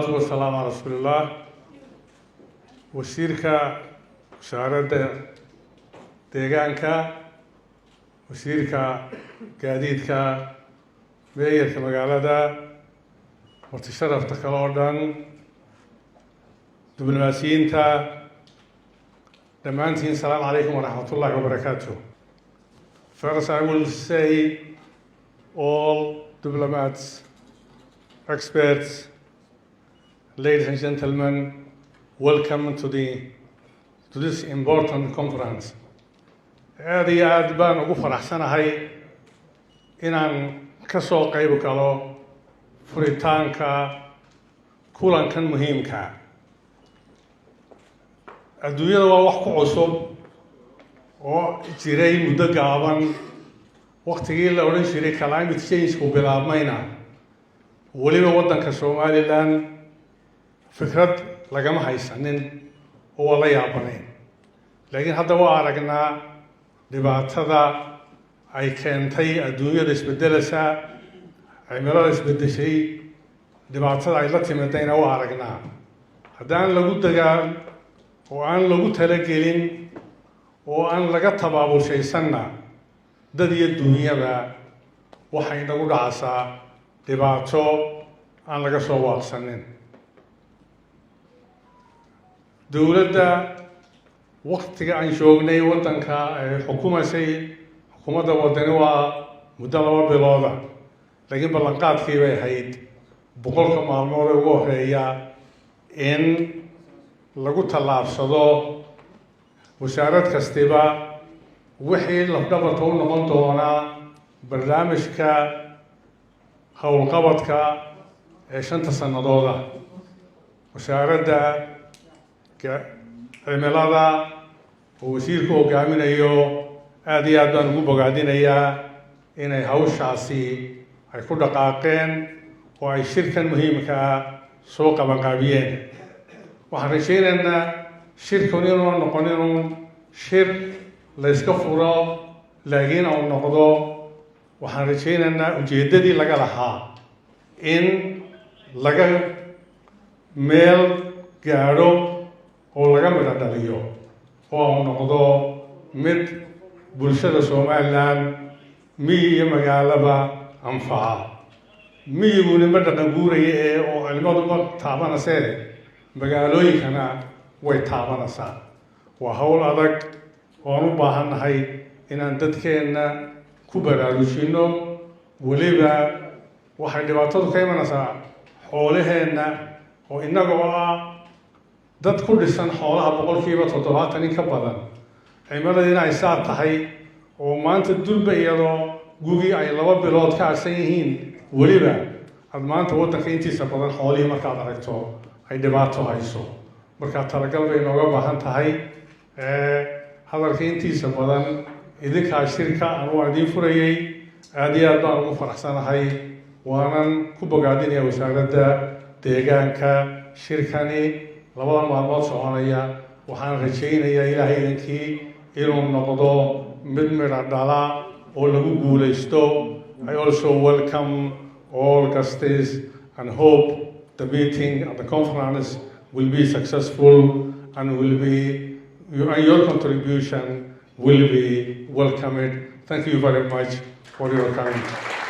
Wasalaamu calaa rasuulillaah. Wasiirka wasaaradda deegaanka, wasiirka gaadiidka, meeyarka magaalada, marti sharafta kale oo dhan, diblomaasiyiinta dhammaantiin, asalaamu calaykum waraxmat ullahi wabarakaatu. First, I will say all diplomats, experts, ladies and gentlemen, welcome to this important conference. Aada iyo aad baan ugu faraxsanahay inaan ka soo qayb galo furitaanka kulankan muhiimka. Adduunyada waa wax ku cusub oo jiray muddo gaaban. Waktigii la odhan jiray climate change-ku bilaabmayna, weliba waddanka Somaliland fikrad lagama haysanin oo waa la yaabanayn, laakiin hadda waa aragnaa dhibaatada ay keentay. Adduunyada isbedeleysa, cimilada isbedeshay, dhibaatada ay la timidayna waa aragnaa. Haddaan lagu dagaal oo aan lagu talagelin oo aan laga tabaabulshaysanna, dad iyo dunyaba waxay nagu dhacaysaa dhibaato aan laga soo waaqsanin. Dowladda waktiga aan joognay waddanka ay xukumaysay xukuumadda Waddani waa muddo 2 bilooda, laakiin ballanqaadkii bay ahayd 100-ka maalmood ee ugu horeeya in lagu tallaabsado wasaarad kastiba wixii lafdhabarta u noqon doonaa barnaamijka howlqabadka ee 5-ta sanadooda. Wasaaradda cimilada oo wasiirku hogaaminayo, aada iyo aad baan ugu bogaadinayaa inay hawshaasi ay ku dhaqaaqeen oo ay shirkan muhiimkaa soo qabanqaabiyeen. Waxaan rajaynaynaa shirkan inuu noqon inuu shir layska furo, laakiin uu noqdo, waxaan rajaynaynaa, ujeeddadii laga lahaa in laga meel gaadho oo laga midho dhaliyo oo uu noqdo mid bulshada Somaliland miyi iyo magaalaba anfaca. Miyiguni ma dhaqan guuraya ee oo culimadu ma taabanasee, magaalooyinkana way taabanaysaa. Waa hawl adag oo aan u baahannahay inaan dadkeenna ku baraarujinno. Weliba waxay dhibaatadu ka imanaysaa xoolaheenna, oo innaga oo ah dad ku dhisan xoolaha 70% in ka badan, cimiladiina ay saa tahay oo maanta durba iyadoo gugii ay 2 bilood ka harsan yihiin, weliba aada maanta waddanka intiisa badan xoolihii markaad aragto ay dhibaato hayso. Markaa talagal bay inooga baahan tahay. Hadalka intiisa badan idinkaa shirka anu waan idiin furayay. Aada iyo aad baan ugu faraxsanahay, waanan ku bogaadinaya wasaaradda deegaanka shirkani labada maalmood soconaya. Waxaan rajaynayaa Ilaahay idankii inuu noqdo mid midha dhala oo lagu guulaysto. I also welcome all guests and hope the meeting and the conference will be successful and your contribution will be welcomed. Thank you very much for your coming.